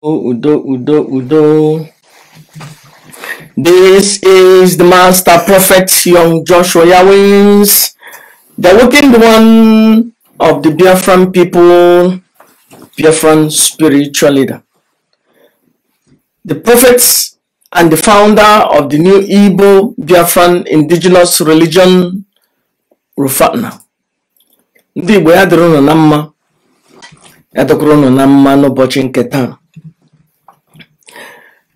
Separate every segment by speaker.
Speaker 1: Udo, Udo, Udo. This is the Master Prophet Young Joshua Yawins, the working one of the Biafran people, Biafran spiritual leader, the prophet and the founder of the new Igbo Biafran indigenous religion, Rufatna. Ndị Igbo, ya dịrị unu na mma, ya dịkwara unu na mma n'ụbọchị nke taa.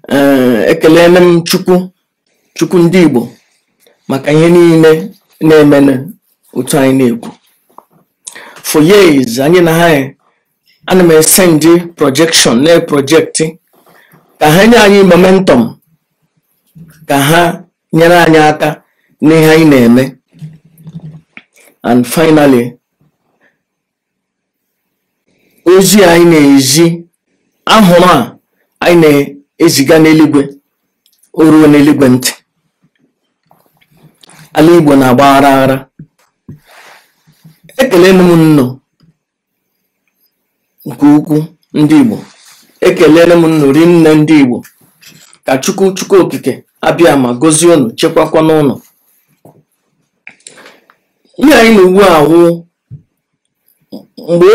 Speaker 1: Ee, ekelele m Chukwu, Chukwu ndị Igbo, maka ihe niile na-emene otu anyị na-ekwu. For years, anyị na ha ana m esend projection na-eproject ka ha nye anyị momentum, ka ha nyere anyị aka n'ihe anyị na-eme. And finally, ozi anyị na-ezi ahụrụ a anyị na-eziga n'eluigwe, o ruo n'eluigwe ntị. Ala Igbo na-agba aghara aghara. Ekelele m nnụ nke ukwuu, ndị Igbo. Ekelele m nnụ rinne, ndị Igbo. Ka Chukwu, Chukwu Okike abịa ma gozie unu, chekwakwa n'ụlọ ihe anyị na ugbu a wụ mgbe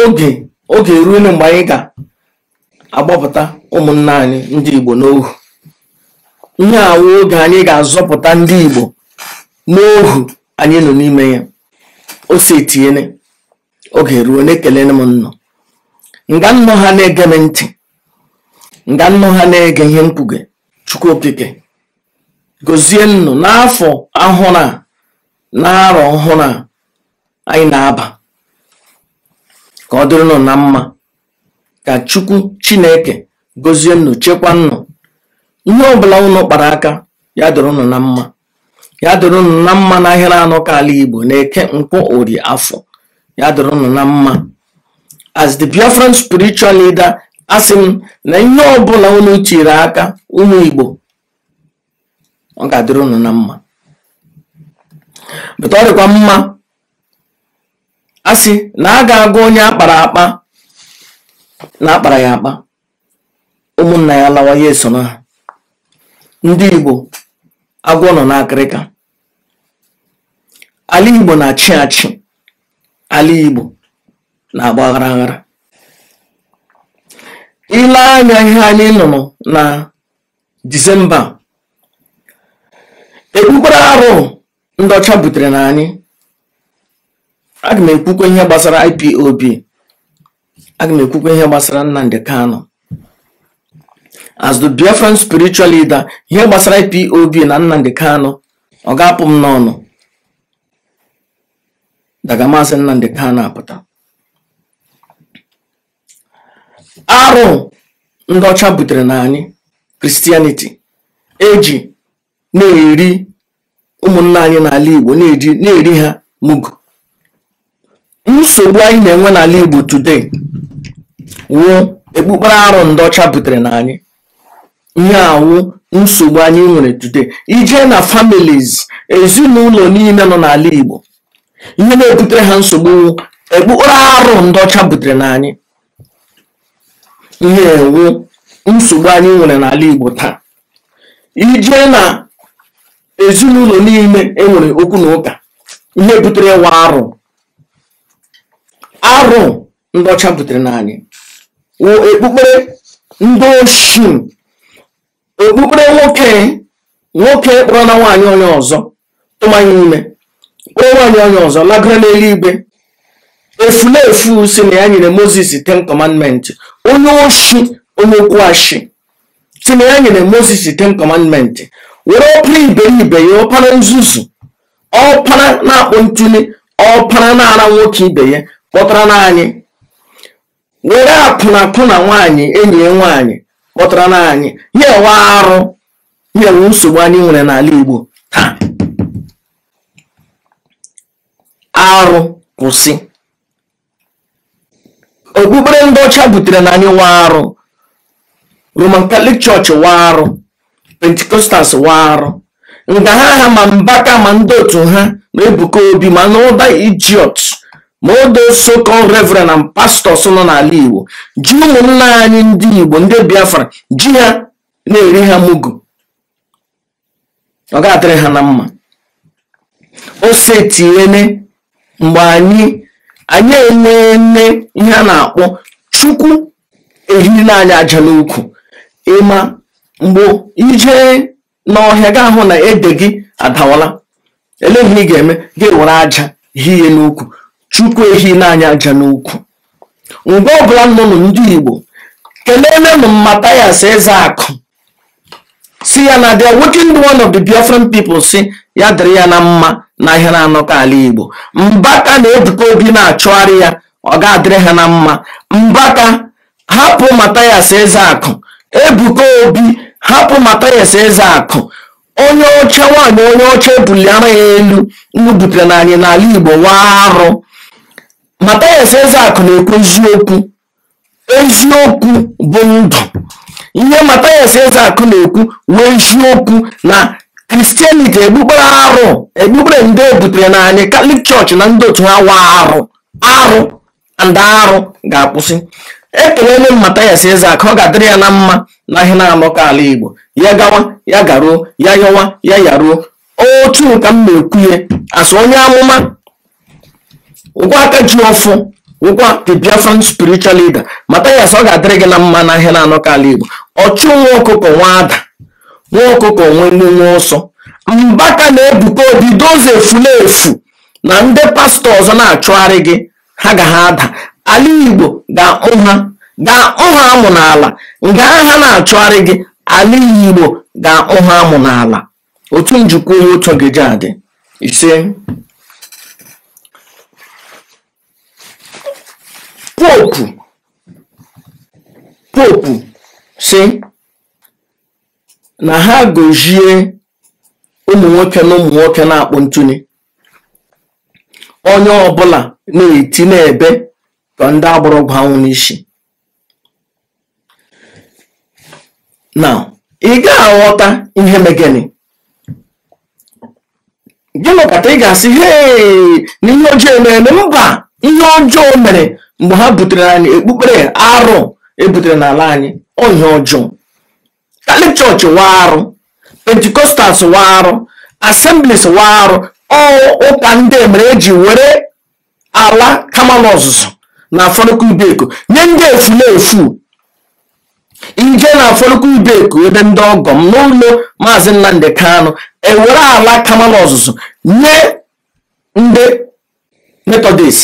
Speaker 1: oge eruola mgbe anyị ga-agbapụta ụmụnna anyị ndị Igbo n'ohu. Ihe awụ oge anyị ga-azọpụta ndị Igbo n'ohu anyị nọ n'ime ya. O si etinyere oge eruo. Na-ekelele m nnọ nga nnọ ha na-ege m ntị, nga nnọ ha na-ege ihe mkpuge. Chukwu Okike gozie nnụ n'afọ ahụrụ a, n'arọ ọhụrụ a anyị na-aba. Ka ọ dịrị nnụ na mma. Ka Chukwu Chineke gozie nnụ, chekwa nnụ. Ihe ọbụla unu kpara aka, ya dịrị unu na mma, ya dịrị unu na mma n'ahịrị anọ ka ala Igbo na Eke, Nkwọ, Orie, Afọ. Ya dịrị unu na mma. As the Biafran spiritual leader, asị m na ihe ọbụla unu tiri aka, ụmụ Igbo, ọ ga-adịrị unu na mma. But ọ dịkwa mma asị na a ga-agwa onye akpara akpa na akpara ya akpa, ụmụnna ya lawa, ya eso na ha. Ndị Igbo, agwọ nọ n'akịrịka. Ala Igbo na-achị achị, ala Igbo na-agba aghara aghara. Ile anya ihe anyị nụrụ na Disemba, ekpukpere arụ ndị ọcha butere na anyị. Aga m ekwukwa ihe gbasara IPOB, aga m ekwukwa ihe gbasara Nnamdi Kanu. As the Biafran spiritual leader, ihe gbasara IPOB na Nnamdi Kanu, ọ ga-apụ m n'ọnụ daga Maazị Nnamdi Kanu apụta. Arụ ndị ọcha butere na anyị, Christianity, eji na-eri ụmụnna anyị n'ala Igbo, na-eji na-eri ha mugu. Nsogbu anyị na-enwe n'ala Igbo today wụ ekpukpere arụ ndị ọcha butere na anyị. Ihe awụ nsogbu anyị nwere today. Ije na families, ezinụlọ niile nọ n'ala Igbo, ihe na-ebutere ha nsogbu wụ ekpukpere arụ ndị ọcha butere na anyị. Ihe ewu nsogbu anyị nwere n'ala Igbo taa. Ije na ezinụlọ niile enwere okwu na ụka, ihe butere ịwa arụ, arụ ndị ọcha butere na anyị, wụ ekpukpere ndị oshi, okpukpere nwoke nwoke kpọrọ na nwaanyị onye ọzọ, tụmanye ime, kpọrọ nwaanyị onye ọzọ lagoro n'eluigwe. Efulefu si na ya nyere Moses Ten Commandment. Onye oshi, onye okwu ashi, si na ya nyere Moses Ten Commandment, were ọpara iberibe ya, ọpara nzuzu, ọpara na-akpụ ntuli, ọpara na-ara nwoke ibe ya kpọtara na anyị, were akwụna akwụna nwaanyị enyi ya nwaanyị kpọtara na anyị. Ya ewe arụ, ya ewe nsogbu anyị nwere n'ala Igbo taa. Arụ kwụsị. Okpukpere ndị ọcha butere na anyị nwa arụ. Roman Catholic Church wa arụ, Pentecostals wa arụ, nga ha ma Mbaka ma ndị otu ha, ma Ebuka Obi, ma na other idiot. Ma odo so-called reverend and pastors nọ n'ala Igbo ji ụmụnna anyị ndị Igbo, ndị Biafra, ji ha na-eri ha mugu, ọ ga-adịrị ha na mma. O setiene mgbe anyị enweene ihe a na-akpọ Chukwu ehirila anyị aja n'ukwu. Ịma mgbe ije n'ọhịa ga ahụ na ede gị adawala, elee ihe ị ga-eme? Ga-ewere aja hie n'ukwu. Chukwu ehina anyị aja n'ukwu. Mgbe ọbụla nnụnụ ndị Igbo keleenụ Mathias Ezeakụ, si ya na the awakened one of the Biafran people, si ya dịrị ya na mma na ihe na-anọkọ ala Igbo. Mbaka na Ebuka Obi na-achụgharị ya, ọ ga-adịrị ha na mma. Mbaka hapụ Mathias Ezeakụ, Ebuka Obi hapụ Mathias Ezeakụ. Onye ọcha nwaanyị, onye ọcha ebuliara ya elu nnu butere na anyị n'ala Igbo waa arụ. Mathias Ezeakụ na-ekwu eziokwu, eziokwu bụ ndụ. Ihe Mathias Ezeakụ na-ekwu wee eziokwu na Christianity, egbukpere arụ, egbukpere ndị ebutere na anyị, Catholic Church na ndị otu ha, waa arụ, arụ and arụ ga-akwụsị. Ekelele m Mathias Ezeakụ, ọ ga-adịrị ya na mma na ihe na-alụkọ ala Igbo. Ya gawa, ya garuo, ya yọwa, ya yaruo. Otu ka m na-ekwu ya asụ onye amụma ụgwọ aka ji ọfụ ụgwọ, the Biafran spiritual leader Mathias, ọ ga-adịrị gị na mma na ihe na-anọkọ ala Igbo. Ọchụ nwa ọkụkọ nwa ada, nwa ọkụkọ nwe nne nwe ọsọ. Mbaka na Ebuka Obi, doze efulefu na ndị pastọ ọzọ na-achụgharị gị, ha ga ha ada. Ala Igbo ga-ahụ ha, ga-ahụ ha amụ n'ala nga ha na-achụgharị gị. Ala Igbo ga-ahụ ha amụ n'ala. Otu njikwa onye otu ga-eji adị ise. Popu si na ha gozie ụmụ nwoke na ụmụ nwoke na-akpụ ntụnị, onye ọbụla na-eti n'ebe ka ndị agbụrụ gwa anwụ n'isi. Na ị ga-aghọta ihe megịnị gịnị kata ị ga-asị hee na ihe ọjọọ mere. Mba, ihe ọjọọ mere mgbe ha butere anyị ekpukpere arụ ebutere n'ala anyị, ọ ihe ọjọọ. Catholic Church wa arụ, Pentecostals wa arụ, Assemblies wa arụ. Ọ ụka ndị mere eji were ala kamalụ ọzụzụ na afọlụkọ ibeko nye ndị efulefu. Ije na afọlụkọ ibeko ebe ndị ọgọ m n'ụlọ Maazị Nnamdi Kanu, ewere ala kamalụ ọzụzụ nye ndị Methodist,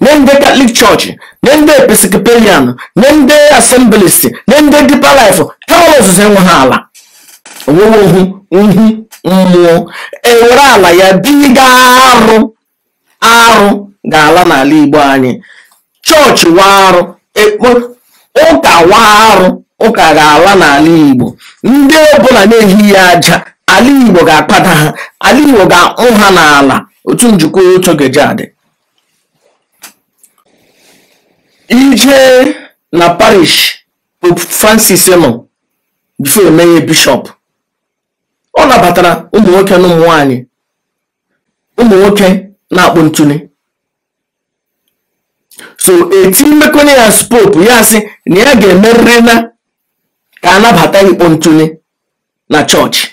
Speaker 1: nye ndị Catholic Church, nye ndị Episcopalian, nye ndị Assemblies, nye ndị Deeper Life. Kamalụ ọzụzụ enweghị ala, onweghị ohu nhu mmụọ. Ewere ala ya biga arụ, arụ ga-ala n'ala Igbo anyị. Chọọchị wa arụ, ụka wa arụ, ụka ga-ala n'ala Igbo. Ndị ọbụla na-ehi ya aja, ala Igbo ga-akpada ha, ala Igbo ga-ahụ ha n'ala. Otu njikọ otu ga-eji adị. Ije na parish Pope Francis nọ before emeghe bishọp, ọ nabatara ụmụ nwoke na ụmụ nwanyị, ụmụ nwoke na-akpụ ntụnị. So eti mmekọnye ya pope ya sị na ya ga-emerịrị na ka anabata ịkpọ ntụnị na chọọchị.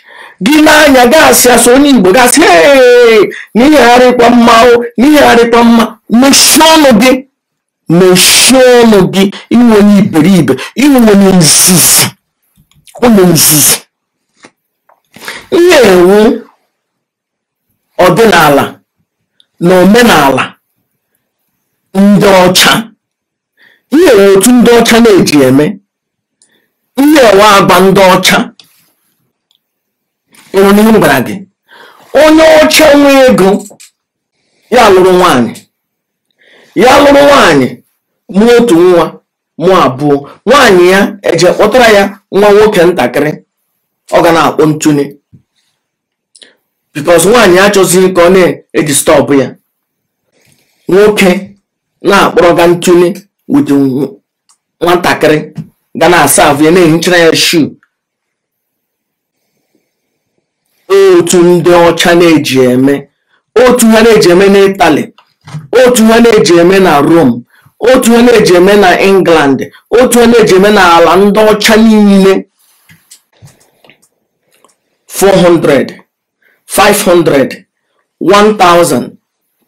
Speaker 1: Gị n'anya gasị asị onye Igbo gasị ee n'ihegharịkwa mma o n'ihegharịkwa mma. Mechie ọnụ gị, mechie ọnụ gị. Inwe onye iberibe, inwe onye nzuzu, onye nzuzu. Ihe ewu ọdịnala na omenala ndị ọcha, ihe ewu otu ndị ọcha na-eji eme ihe ewe agba ndị ọcha. Ịhụ n'ihe m gwara gị, onye ọcha nwe ego ya lụrụ nwaanyị, ya lụrụ nwaanyị mụọ otu nwa, mụọ abụọ, nwaanyị ya eje kpọtara ya nwa nwoke ntakịrị ọ ga na-akpọ ntụnị, because nwaanyị achọzighị ka ọ na-eji stọpụ ya. Nwoke na-akpọrọga ntụnị with nwatakịrị ga na-asa avụ ya, na-ehichara ya shu. Otu ndị ọcha na-eji eme, otu ha na-eji eme n'Ịtali. Otu ha na-eji eme na Rome, otu ha na-eji eme na England, otu ha na-eji eme na ala ndị ọcha niile. 400, 500, 1000,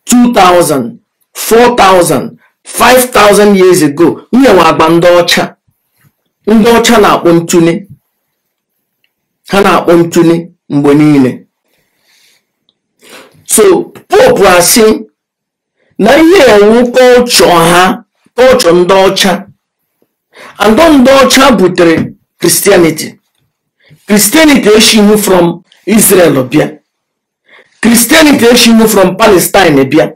Speaker 1: 2000, 4000, 5000 years ago, ihe nwe agba ndị ọcha. Ndị ọcha na-akpọ ntụne, ha na-akpọ ntụne mgbe niile. So Pope asị na ihe ewu culture ha, culture ndị ọcha, and ndị ọcha butere Christianity. Christianity eshighị from Israel bịa, Christianity eshighị from Palestine bịa,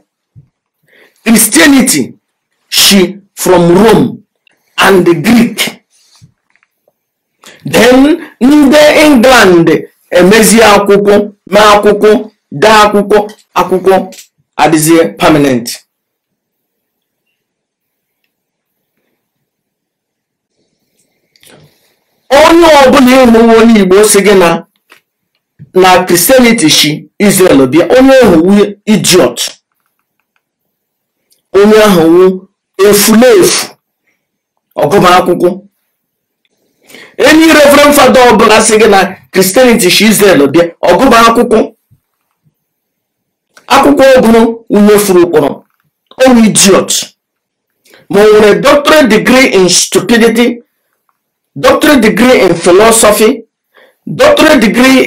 Speaker 1: Christianity shi from Rome and the Greek. Then ndị England emezie akwụkwọ, mee akwụkwọ, dee akwụkwọ, akwụkwọ adịzie permanent. Onye ọbụla ịhụ onye Igbo si gị na Christianity shi Israel bịa, onye ahụ wu idiot, onye ahụ wu efulefu ọgụma akwụkwọ. Enyi Reverend Fada ọbụla sị gị na Christianity shi Israel bịa, ọgụma akwụkwọ, akwụkwọ ọgụrụ nwunye furu ụkpọrọ, onye idiot. Ma o nwere doctorate degree in stupidity, doctorate degree in philosophy, doctorate degree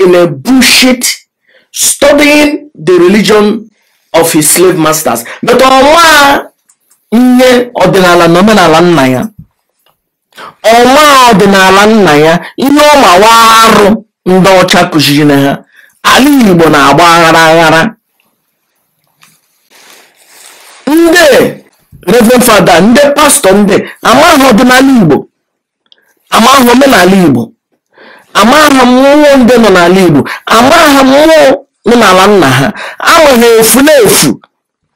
Speaker 1: in a bullshit, studying the religion of his slave masters. But ọma ihe ọdịnala na omenala nna ya, ọma ọdịnala nna ya, ihe ọma wa arụ ndị ọcha kụziri na ha. Ala Igbo na-agba aghara aghara. Ndị Reverend Fada, ndị pastọ, ndị amaghị ọdịnala Igbo, amaghị omenala Igbo, amaghị mmụọ ndị nọ n'ala Igbo, amaghị mmụọ nọ n'ala nna ha, amaghị efulefu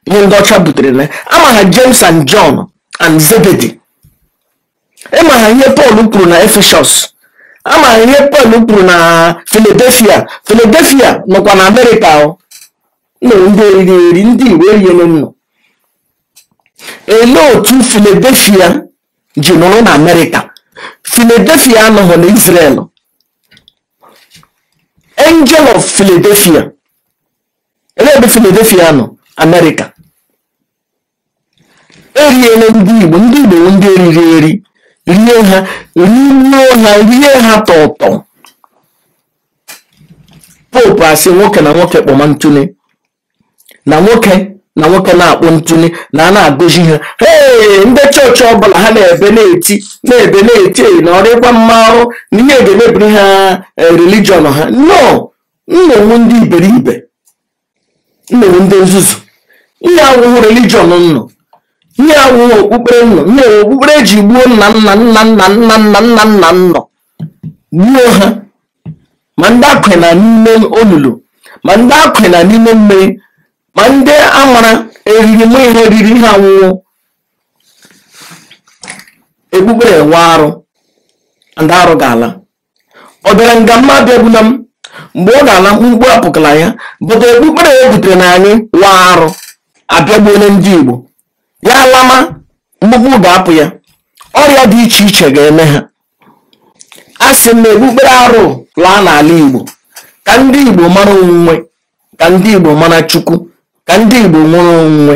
Speaker 1: ihe ndị ọcha butere na amaghị James and John and Zebedee, ịmaha ihe Paul kwuru na Ephesus, amaghị ihe Paul kwuru na Philadelphia. Philadelphia nọkwa na Amerịka. O nọ ndị eriri eri, ndị Igbo eriele nnọ. Elee otu Philadelphia ji nọrọ na Amerịka? Philadelphia anọghị na Israel. Angel of Philadelphia, elee ebe Philadelphia nọ? Amerịka. Eriele ndị Igbo, ndị Igbo ndị eriri eri, rie ha, rigbuo ha, rie ha tọtọ. Pope asị nwoke na nwoke kpọma ntụne, na nwoke na nwoke na-akpụ ntụne, na a na-agọzi ha. Ee, ndị chọọchị ọbụla ha na-ebe na-eti, na-ebe na-eti na ọ dịkwa mma ọrụ na ihe ga-emebiri ha religion ha. No, nnọwu ndị iberibe, nnọwu ndị nzuzu. Ihe awụhụ religion nnọ, ihe awụhụ okpukpere nnọ, ihe okpukpere eji gbuo nna nna nna nna nna nna nna nna nnọ, gbuo ha, ma ndị akwe na n'ime olulu, ma ndị akwe na n'ime mmiri, ma ndị amara eriri ma ihe eriri ha nwụọ. Okpukpere nwe arụ, ndị arụ ga-ala. Ọ bịara nga mma abịagbuna m mgbe ọ ga-ala, mkpukpu apụkala ya bụta. Okpukpere e butere na anyị wa arụ abịagbuole ndị Igbo. Ya alama mkpukpu ga-apụ ya, ọrịa dị iche iche ga-eme ha. A sị m na okpukpere arụ laa n'ala Igbo, ka ndị Igbo mara onwe, ka ndị Igbo mara Chukwu, ka ndị Igbo nwere onwe.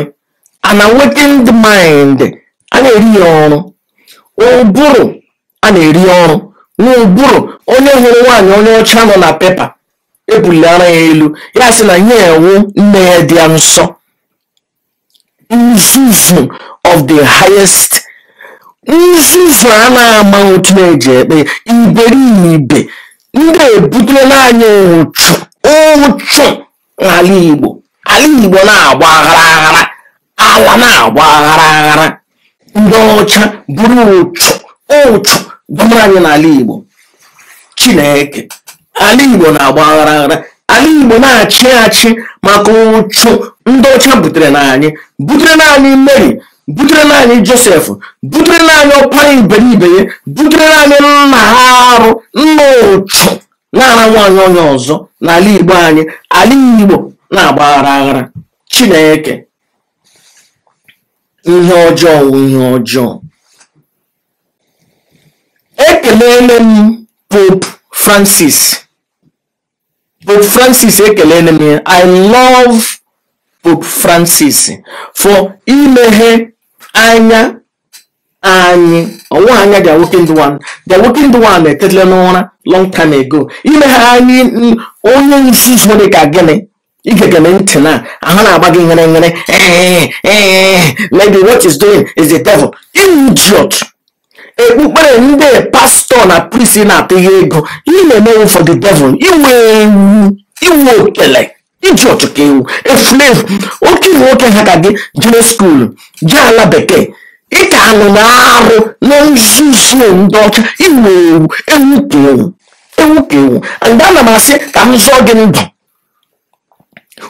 Speaker 1: An awakened mind a na-eri ya ọrụ, ụbụrụ a na-eri ọrụ nwa ụbụrụ. Onye hụrụ nwaanyị onye ọcha nọ na pepa ebuliara ya elu, ya sị na ihe ewu nne ya dị ya nsọ. Nzuzu of the highest nzuzu a na-ama otu na-eji ekpe iberibe. Ndị ebuterela anyị ụchụ, ụchụ n'ala Igbo. Ala Igbo na-agba aghara aghara, ala na-agba aghara aghara. Ndị ọcha buru ụchụ, ụchụ dọmara anyị n'ala Igbo. Chineke, ala Igbo na-agba aghara aghara, ala Igbo na-achị achị maka ụchụ ndị ọcha butere na anyị, butere na anyị Mary, butere na anyị Joseph, butere na anyị ọkpara iberibe ya, butere na anyị nna ha arụ, nna ụchụ na-ara nwaanyị onye ọzọ n'ala Igbo anyị. Ala Igbo na-agba aghara aghara. Chineke. Ihe ọjọọ wụ ihe ọjọọ. Ekelele m Pope Francis. Pope Francis, ekelele m ya. I love Pope Francis for imeghe anya anyị, ọnwa anya the awakened one. The awakened one etetela n'ụra long time ago. Imeghe anyị, onye nzuzu dị ka gịnị igegeme ntị na ahụ na-agba gị ngere ngere. Ee, maybe what is doing is the devil. Idiot. Ekpukpere ndị pastọ na priest na-atụghị ego ị na-emewu for the devil. Iwe ewu, iwe okele, idiot ka ewu efulefu. Oke nwoke ha ka gị jere school, jee ala bekee, ị ka nọ na arụ na nzuzu ndị ọcha. Iwe ewu, ewu ka ewu, ewu ka ewu. And ana m asị ka m zụọ gị ndụ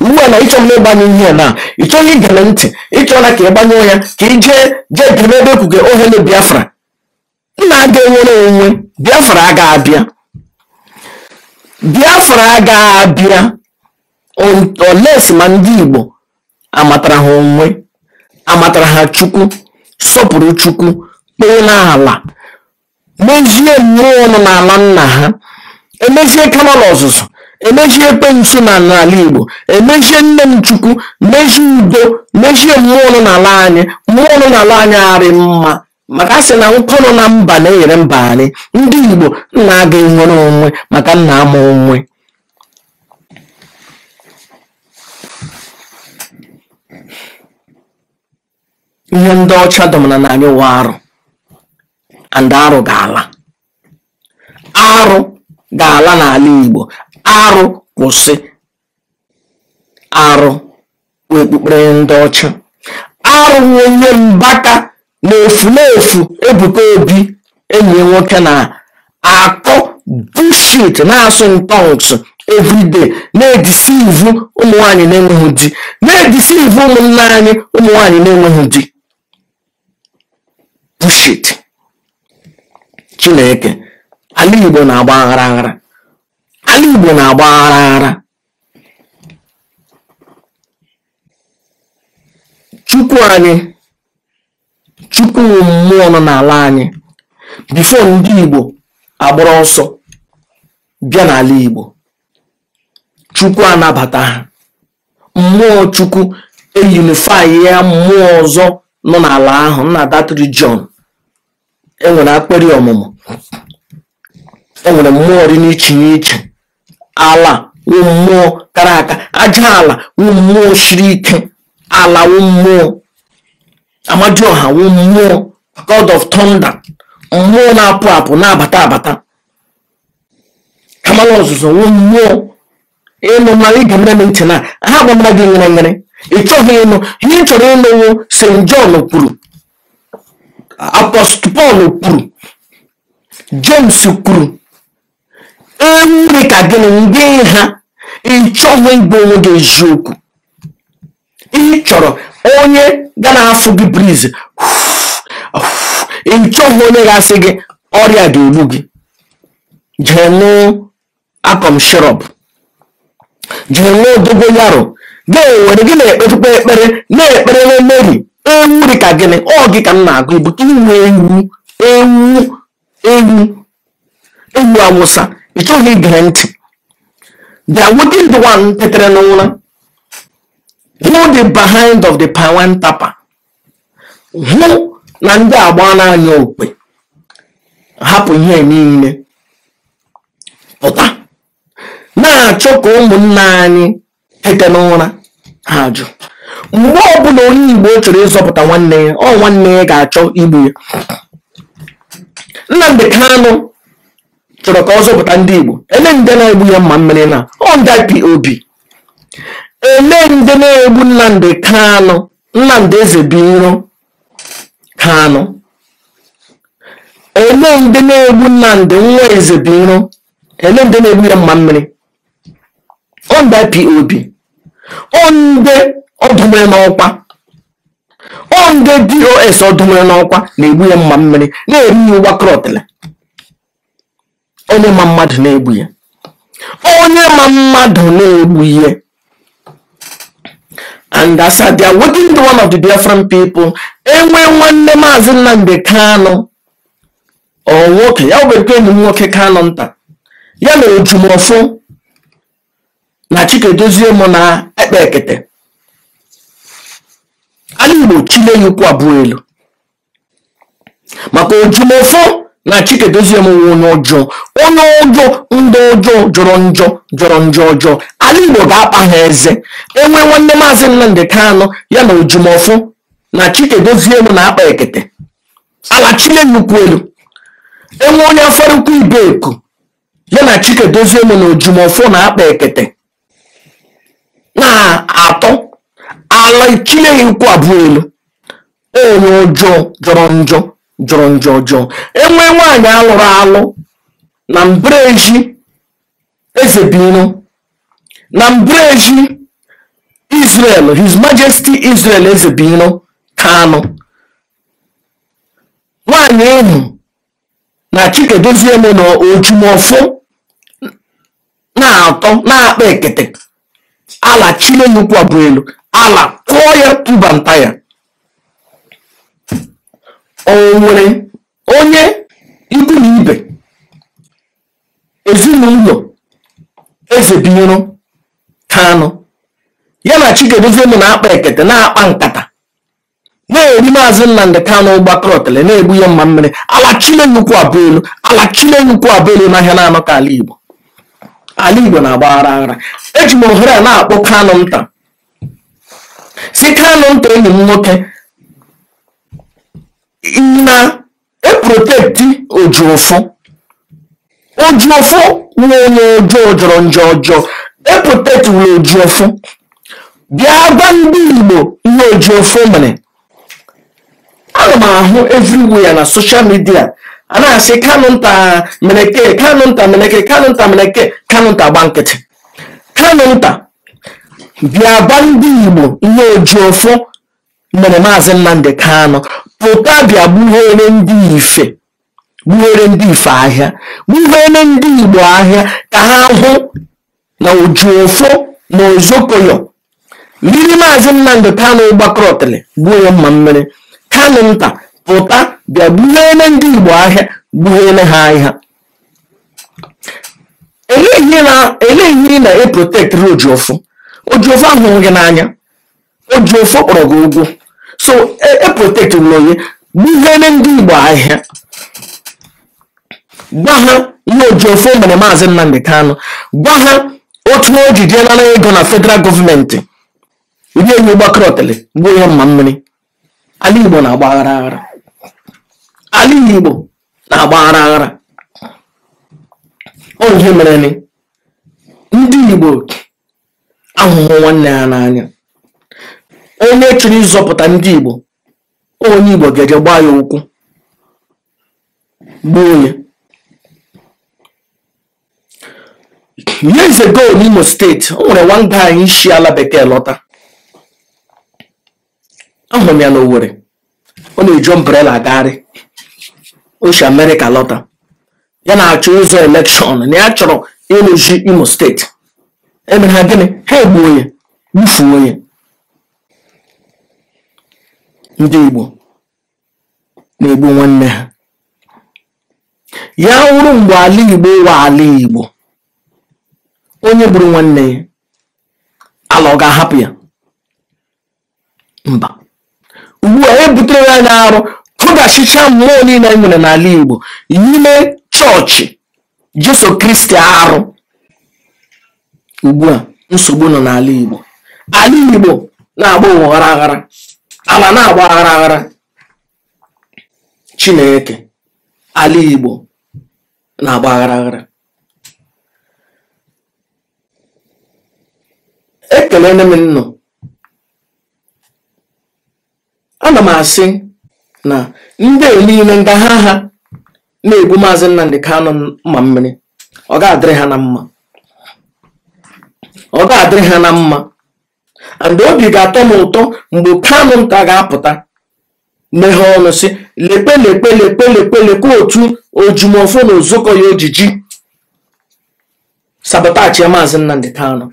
Speaker 1: ugbu a na ịchọ m ịgbanye ihe na ị chọghị igere ntị. Ịchọla ka ị gbanyụọ ya, ka ị jee jee gere ebe ekwuge ohele Biafra. Nna aga enwere onwe Biafra aga abịa, Biafra aga abịa unless ma ndị Igbo amatara ha onwe, amatara ha Chukwu, sọpụrụ Chukwu, kpee n'ala, mezie mmụọ nọ n'ala nna ha, emezie kanọl ọzụzụ, emejie ekwensu na n'ala Igbo, emejie nne m Chukwu, mejie udo, mejie mmụọ nọ n'ala anyị. Mmụọ nọ n'ala anyị arị mma, maka a sị na nkụ nọ na mba na-enyere mba anyị. Ndị Igbo nna aga enwere onwe maka nna ama onwe. Ihe ndị ọcha dọmara na anyị wụ arụ, and arụ ga-ala, arụ ga-ala n'ala Igbo. Arụ kwụsị. Arụ wee okpukpere ndị ọcha. Arụ onye mbaka na-efu na-efu. Ebuka Obi, enyi nwoke na-akọ bullshit, na-asụ in tongues everyday, na-edeceive ụmụ nwaanyị na-enweghị di, na-edeceive ụmụnne anyị, ụmụ nwaanyị na-enweghị di. Bullshit. Chineke, ala Igbo na-agba aghara aghara, ala Igbo na-agba aghara aghara. Chukwu anyị, Chukwu mmụọ nọ n'ala anyị before ndị Igbo agbara ọsọ bịa n'ala Igbo. Chukwu anabata ha. Mmụọ Chukwu eunify ya, mmụọ ọzọ nọ n'ala ahụ na that region. Enwere akpịrị ọmụmụ, enwere mmụọ dị n'iche n'iche. Ala wụ mmụọ kara aka, aja ala wụ mmụọ siri ike, ala wụ mmụọ, Amadioha wụ mmụọ, god of thunder, mmụọ na-apụ apụ na-abata abata. Kamala ọzụzụ wụ mmụọ. Ịnụ na ige mere m ntị na ha gbamara gị nyere nyere. Ị chọghị ịnụ ihe ị chọrọ ịnụ wụ St. John kwuru, Apostle Paul kwuru, James kwuru. Ewu dị ka gịnị ndị ha ị chọghị ịgwa onwe gị eziokwu. Ị chọrọ onye ga na-afụ gị breeze. Ị chọghị onye ga-asị gị ọrịa ga-egbu gị, jee ṅụọ akọm shirop, jee ṅụọ dogoyaro, ga-ewere gị na-ekpetụkwa ekpere na-ekpere na Mary. Ewu dị ka gịnị? Ọ gị ka m na-agụ igbo ka inwe ewu, ewu, ewu, ewu awụsa. Ị chọghị igere ntị. The awakened one tetere n'ụra hụ the behind of the palm tapa, hụ na ndị agba n'anya okpe, hapụ ihe niile pụta na-achọ ka ụmụnna anyị tete n'ụra. Ha jụ. Mgbe ọbụla onye Igbo chọrọ ịzọpụta nwanne ya, ọ nwanne ya ga-achọ igbu ya. Nnamdi Kanu chọrọ ka ọ zọpụta ndị Igbo. Ele ndị na-egbu ya mma mmiri na ọ ndị IPOB. Ele ndị na-egbu Nnamdi Kanu, Nnamdi Ezebiro Kanu. Ele ndị na-egbu Nnamdi nwa Ezebiro, ele ndị na-egbu ya mma mmiri? Ọ ndị IPOB, ọ ndị ọdụmere n'ọkwa, ọ ndị DOS ọdụmere n'ọkwa na-egbu ya mma mmiri, na-eri ya ụgbakọrọtịla. Onye ma mmadụ na-egbu ya, onye ma mmadụ na-egbu ya. And as the awakened one of the Biafran people, enwe nwanne Maazị Nnamdi Kanu ọ nwoke ya obekwe enyi m nwoke Kanu nta ya na Ojumọfọ na Chikedozie mụ na ekpe ekete ala Igbo chile ya ukwu abụọ elu maka Ojumọfọ na Chikedozie m nwe onye ọjọọ, onye ọjọọ, ndị ọjọọ jọrọ njọ, jọrọ njọ ọjọọ. Ala Igbo ga-akpa ha eze. Enwe nwanne Maazị Nnamdi Kanu ya na Ojumọfọ na Chikedozie m na-akpa ekete ala chile ya ukwu elu. Enwe onye Afarukwu Ibeku ya na Chikedozie m na Ojumọfọ na-akpa ekete na-atọ ala chile ya ukwu abụọ elu. Onye ọjọọ jọrọ njọ, jọrọ njọ ọjọọ. Enwe nwaanyị alụrụ alụ na mbreji Ezebino na mbreji Israel, His Majesty Israel Ezebino Kanu, nwaanyị ahụ na Chikedozie m na Ojumọfọ na-atọ na-akpa ekete ala chile ya ukwu abụọ elu, ala kụọ ya tụba nta ya. O nwere onye ikwu na ibe ezinụlọ Ezebino Kanu ya na Chikedozie m na-akpa ekete na-akpa nkata na-eri Maazị Nnamdi Kanu ụgbakọrọtele na-egbu ya mma mmiri, ala chile ya ukwu abụọ elu, ala chile ya ukwu abụọ elu n'ahịa na-anọ ka ala Igbo. Ala Igbo na-agba aghara aghara. Eji m ohere a na-akpọ Kanu nta, si Kanu nta enyi m nwoke na eprotekti Ojumọfọ. Ojumọfọ nwe onye ọjọọ jọrọ njọ ọjọọ. Eprotekti wụrụ Ojumọfọ. Bịa gwa ndị Igbo ihe Ojumọfọ mere. Ana m ahụ everywhere na social media a na-asị Kanu nta mere ke, Kanu nta mere ke, Kanu nta mere ke. Kanu nta gba nkịtị. Kanu nta bịa gwa ndị Igbo ihe Ojumọfọ mere Maazị Nnamdi Kanu. Pụta bịa gbughere ndị ife, gbughere ndị ife ahịa, gbughere ndị Igbo ahịa ka ha hụ na Ojumọfọ na Ozokoyo riri Maazị Nnamdi Kanu ụgbakọrọtịrị gbuo ya mma mmiri. Kanu nta pụta bịa gbughere ndị Igbo ahịa, gbughere ha ahịa. Elee ihe ị na-eprotektịrị Ojumọfọ? Ojumọfọ ahụghị gị n'anya, Ojumọfọ kpọrọ gị ụgwọ, so eprotektịrị onye. Gbughere ndị Igbo ahịa, gwa ha ihe Ojumọfọ mere Maazị Nnamdi Kanu, gwa ha otu o ji jee nara ego na federal gọọmenti rie enyi gbakọrọtịrị gbuo ya mma mmiri. Ala Igbo na-agba aghara aghara. Ala Igbo na-agba aghara aghara. Ọ ihe mere ni ndị Igbo ahụhụ nwanne ha n'anya. Onye chọrọ ịzọpụta ndị Igbo, onye Igbo ga-eje gbaa ya ụkwụ gbuo ya. Years ago n'Imo steeti, o nwere one guy isi ala bekee lọta. Ahụrụ m ya n'Owerri, ọ na-eji umbrella agagharị. O si Amerịka lọta, ya na-achọ ụzọ elekshọn na ya chọrọ ịrụzi Imo steeti. Emere ha gịnị? Ha egbuo ya, gbufuo ya. Ndị Igbo na-egbu nwanne ha. Ya wụrụ mgbe ala Igbo wa ala Igbo, onye gburu nwanne ya, ala ọ ga-ahapụ ya? Mba. Ugbu a e butere ya anya arụ, kụdachicha mmụọ niile anyị nwere n'ala Igbo n'ime chọọchị Jesu Kristi arụ. Ugbu a nsogbu nọ n'ala Igbo. Ala Igbo na-agba aghara aghara, ala na-agba aghara aghara. Chineke, ala Igbo na-agba aghara aghara. Ekelele m nnụ. Ana m asị na ndị niile nga ha na-egbu Maazị Nnamdi Kanu mma mmiri, ọ ga-adịrị ha na mma, ọ ga-adịrị ha na mma. And obi ga-atọ m ụtọ mgbe Kanu nta ga-apụta meghee ọnụ sị lekpe lekpe lekpe lekpe lekpe otu Ojumọfọ na Ozokoya ojiji sabotachi Maazị Nnamdi Kanu.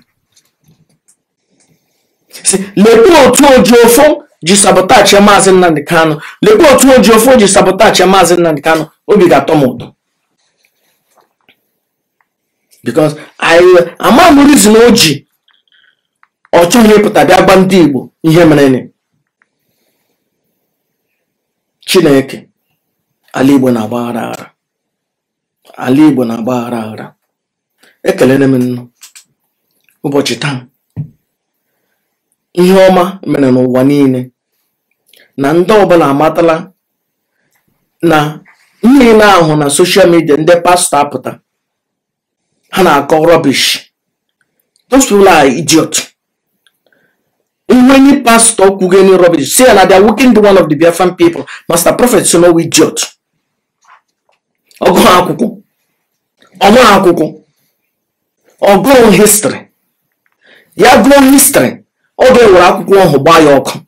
Speaker 1: Si lekwa otu Ejiofor ji sabotage Maazị Nnamdi Kanu, lekwa otu Ejiofor ji sabotage Maazị Nnamdi Kanu, obi ga-atọ m ụtọ, because I ama m reason o ji ọ chọghị ịpụta bịa gwa ndị Igbo ihe mere. Chineke, ala Igbo na-agba aghara aghara, ala Igbo na-agba aghara aghara. Ekelere m nnụ ụbọchị taa, ihe ọma mere n'ụwa niile na ndị ọbụla amatala na ihe na-ahụ na social media. Ndị pastọ apụta, ha na-akọ rubbish. Those people are idiot. Any pastor kwugo any rubbish, say na they are working the one of the Biafran people. Master Prophet so no idiot. Ọgụ akwụkwọ, ọmụ akwụkwọ, ọgụ history ya, gụọ history, ọ ga-ewere akwụkwọ ahụ gbaa ya ọkụ.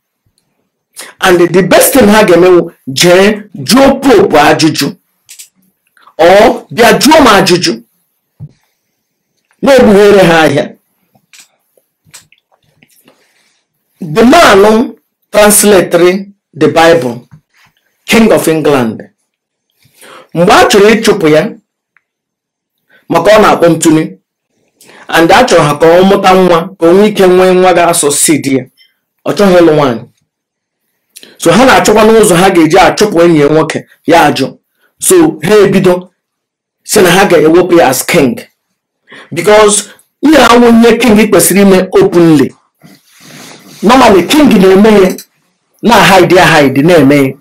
Speaker 1: And the best thing ha ga-emewu, jee jụọ Pope ajụjụ, ọ bịa jụọ m ajụjụ na-egbughere ha ahịa. The man translated the Bible, King of England, mgbe a chọrọ ịchụpụ ya maka ọ na-akpọ ntuli, and a chọrọ ha ka ọ mụta nwa, ka o nwee ike nwee nwa ga-asọsidi ya, ọ chọghị ịlụ nwaanyị, so ha na-achọkwa n'ụzọ ha ga-eji achụpụ enyi ya nwoke, ya ajụ. So ha ebido si na ha ga-ewepụ ya as king, because ihe awụ ihe king kwesịrị ime openly. Normally king na-eme ya na hide ya, hide na-eme ya,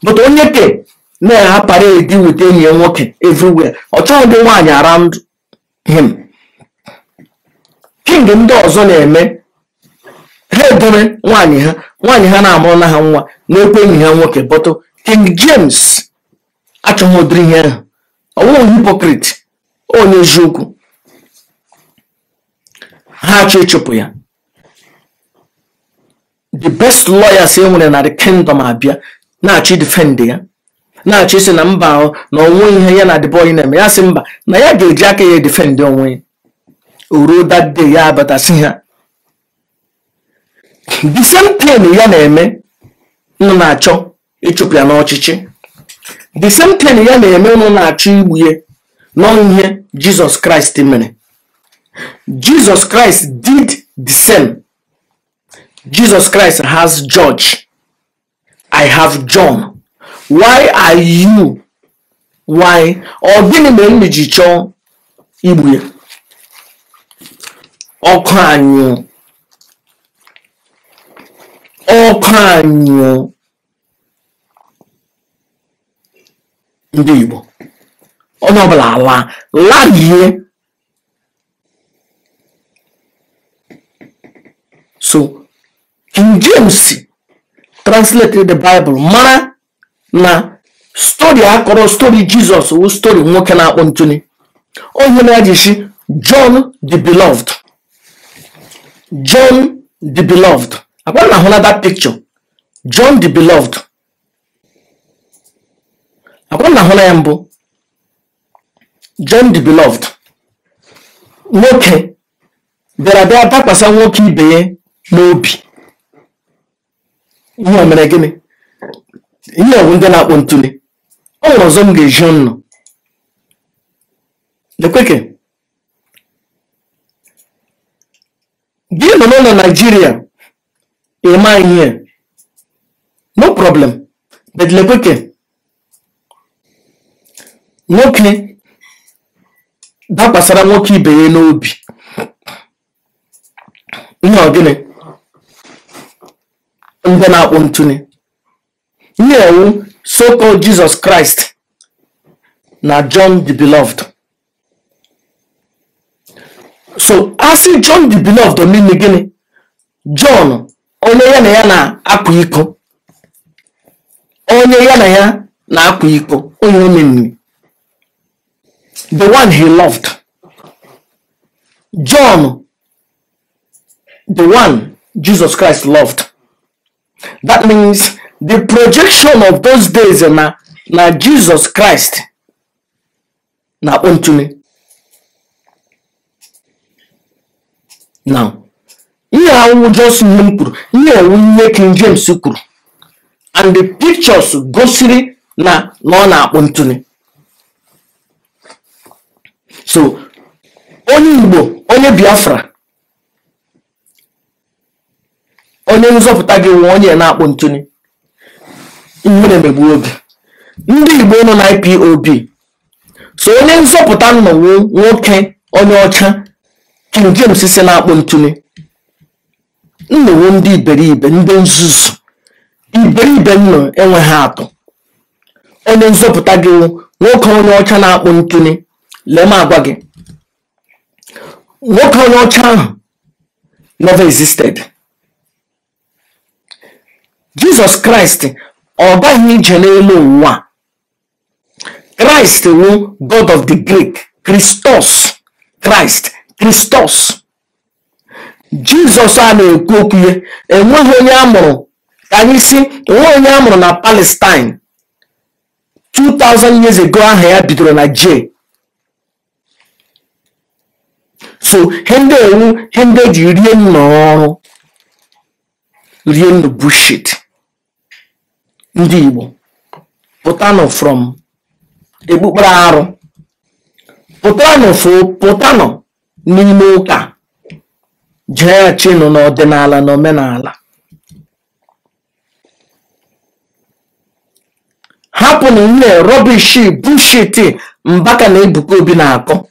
Speaker 1: but onye ke na-ha parade with enyi ya nwoke everywhere, ọ chọghị ndị nwaanyị around him. King ndị ọzọ na-eme, ha edore nwaanyị ha, nwaanyị ha na-amụrụ na ha nwa na-ekwe enyi ha nwoke, but King James achọghị ụdịrị ihe ahụ. Ọ bụghị hypocrite, onye eziokwu. Ha achọ ịchụpụ ya. The best lawyers e nwere na the kingdom abịa na-achọ defend ya, na-achọ isi na mba ahụ na onwe ihe ya na the boy na-eme. Ya sị mba, na ya ga-eji aka ya defend onwe ya. O ruo that day, ya abatasị ha, the same thing ya na-eme nọ na-achọ ịchụpụ ya n'ọchịchị, the same thing ya na-eme nọ na-achọ igbu ya, nọ ihe Jesus Christ mere. Jesus Christ did the same. Jesus Christ has George, I have John. Why are you, why, ọ gịnị mere m ji chọọ igbu ya? Ọkụ anyụ, ọkụ anyụ. Ndị Igbo, onye ọbụla ala larie. So King James translated the Bible, mara na story akọrọ, story Jesus wụ story nwoke na-akpọ ntụli onye na ji John the Beloved. John the Beloved, akwa na ahụla that picture, John the Beloved, akwa na ahụla ya mbụ. John the Beloved, nwoke bịara bịa dakwasa nwoke ibe ya n'obi. Ihe o mere gịnị? Ihe ọbụ ndị na-akpọ ntuli. Ọ nwere ọzọ m ga-eji nnụ lekweke gị nọ n'ụlọ Naijiria ịma ihe, no problem, but lekweke nwoke dakwasara nwoke ibe ya n'obi. Ihe ọ gịnị? Ndị na-akpọ ntuli. Ihe ewu so-called Jesus Christ na John the Beloved. So asị John the Beloved omimi gịnị? John onye ya na ya na-akwa iko, onye ya na ya na-akwa iko, onye omimi, the one he loved, John, the one Jesus Christ loved. That means the projection of those days na Jesus Christ na ntuli. Now ihe Awụ just ihe m kwuru, ihe ewu ihe King James kwuru, and the pictures gosiri na ọ na-akpụ ntụnụ. So onye Igbo, onye Biafra, onye nzọpụta gị nwe onye na-akpụ ntụnụ, ihe na-emegbu oge ndị Igbo nọ na IPOB. So onye nzọpụta nọ nwoke onye ọcha King James si na-akpụ ntụnụ. Nnowo ndị iberibe, ndị nzuzu, iberibe nnọ enweghị atụ. Onye nzọpụta gị nwoke onye ọcha na-akpụ ntụnụ. Lee m agwa gị, nwoke onye ọcha ahụ never existed. Jesus Christ ọ gaghị ije n'elu ụwa. Christ wụ God of the Greek, Christos, Christ, Christos. Jesus a na-ekwu okwu ya, enweghị onye a mụrụ ka anyị si enweghị onye a mụrụ na Palestine 2000 years ago aha ya bidoro na J. So ihe ndị ewu, ihe ndị eji rie nna ọrụ, rie nnu bullshit. Ndị Igbo pụtanụ from ekpukpere arụ, pụtanụ fụ, pụtanụ n'ime ụka, jeghachinụ n'ọdịnala na omenala. Hapụnụ ihe rubbish bullshit Mbaka na Ebuka Obi na-akọ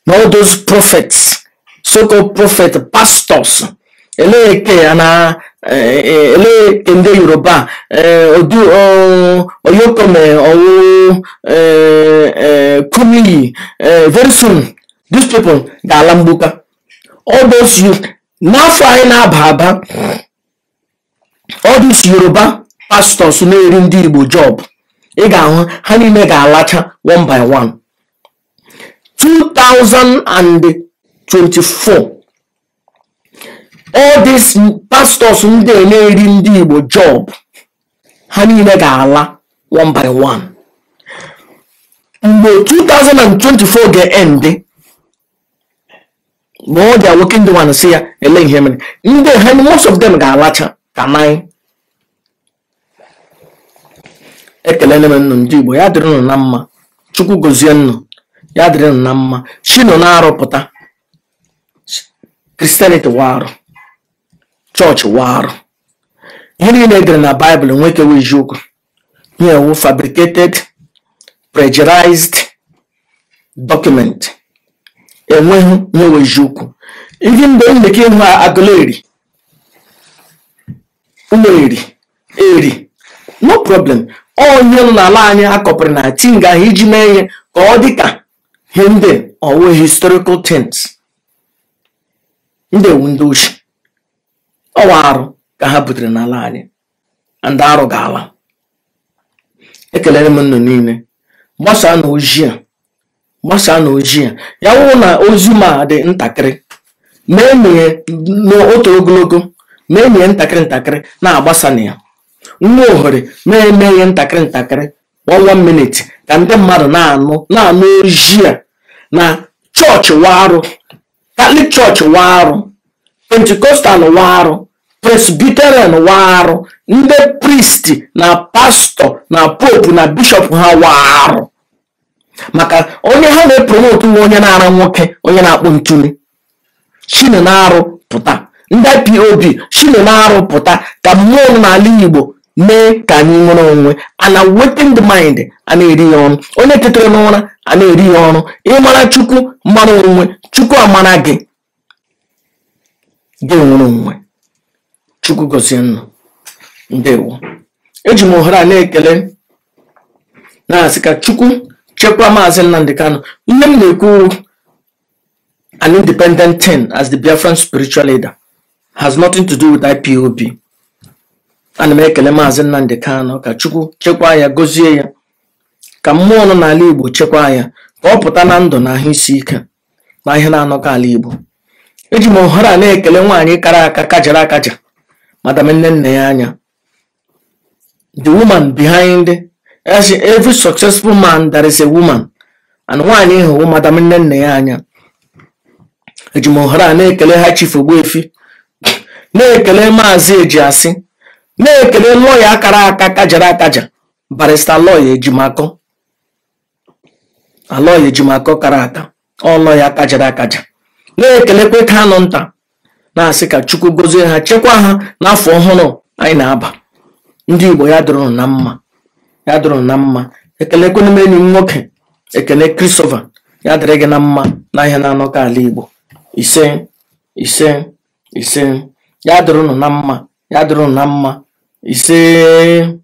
Speaker 1: na all those prophets, so-called prophet pastors. Eleke ya na eleke ndị Yoruba odu Oyokome owu Kumuyi. Very soon these people ga-ala mgbuka. All those youth n'afọ anyị na-aba aba, all these Yoruba pastors na-eri ndị Igbo job, ị ga-ahụ ha niile ga-alacha one by one. 2024 all these pastors ndị na-eri ndị Igbo job, ha niile ga-ala one by one. Mgbe 2024 ga-end, ma ọ dị working the one si ya ele ihe mere ndị ha, most of them ga-alacha ka nine. Ekelele m nnụ ndị Igbo, ya dịrị nnụ na mma. Chukwu gozie nnụ, ya dịrị nnụ na mma. Chinụ na-arụpụta Christianity warụ, chọọchị warụ, ihe niile edere na Baịbụl nwekewa eziokwu. Ihe ewu fabricated, plagiarized document, enweghị ihe wụ eziokwu. Even mgbe ndeke ịhụ agụleri ụlọ eri eri, no problem. Onye nọ n'ala anyị akọpụrụ na tinga ahụ iji mee ihe ka ọ dị ka ihe ndị ọwụ historical things. Ndị ewu ndị ochie ọwa arụ ka ha butere n'ala anyị, and arụ ga-ala. Ekelere m nnụ niile. Gbasaa na ozi a, gbasaa na ozi a. Ya wụ na ozi ma dị ntakịrị, ma emeghe n'otu ogologo, ma emeghe ntakịrị ntakịrị na-agbasa na ya. Nwa ohere ma emeghe ntakịrị ntakịrị 1 minute ka ndị mmadụ na-anụ ozi a na chọọchị warụ, Catholic Church warụ, Pentecostal warụ, Presbyterian warụ, ndị priest na pastọ na pope na bishọp ha warụ. Maka onye ha na-epromotu nwa onye na-ara nwoke, onye na-akpụ ntụli. Chinu na-arụ pụta, ndị IPOB chinu na-arụ pụta ka mmụọ n'ala Igbo mee ka anyị nwere onwe. Ana awakened mind a na-eri ya ọrụ. Onye tetere n'ụra a na-eri ya ọrụ. Ịmara Chukwu mara onwe, Chukwu amara gị, gị nwere onwe. Chukwu gozie nnụ. Ndewo. Eji m ohere a na-ekele na-asị ka Chukwu chekwaa Maazị Nnamdi Kanu. Ihe m na-ekwu, an independent thing as the Biafran spiritual leader has nothing to do with IPOB. Ana m ekele Maazị Nnamdi Kanu ka Chukwu chekwaa ya, gozie ya, ka mmụọ nọ n'ala Igbo chekwaa ya, ka ọ pụta na ndụ na ahụ isi ike na ihe na-anọkọ ala Igbo. Eji m ohere a na-ekele nwaanyị kara aka kajara akaja, Madam nne nne ya anya, the woman behind every successful man there is a woman, and nwaanyị hụ Madam nne nne ya anya. Eji m ohere a na-ekele ha Chief Ogbuefi Na-ekele Maazị Ejiasị, na-ekele lọya akara aka kajara akaja, Barrister lọya Ejimakọ na lọya Ejimakọ kara aka, ọ lọya kajara akaja. Na-ekelekwe Kanụ nta, na-asị ka Chukwu gozie ha, chekwa ha n'afọ ọhụrụ anyị na-aba. Ndị Igbo, ya dụrụ na mma, ya dụrụ na mma. Ekelekwenụ m enyi m nwoke Ekene Christopher, ya dịrị gị na mma n'ahịa na-anọ ka ala Igbo. Ise, ise, ise. Ya dịrị unu na mma, ya dịrị unu na mma. Ise.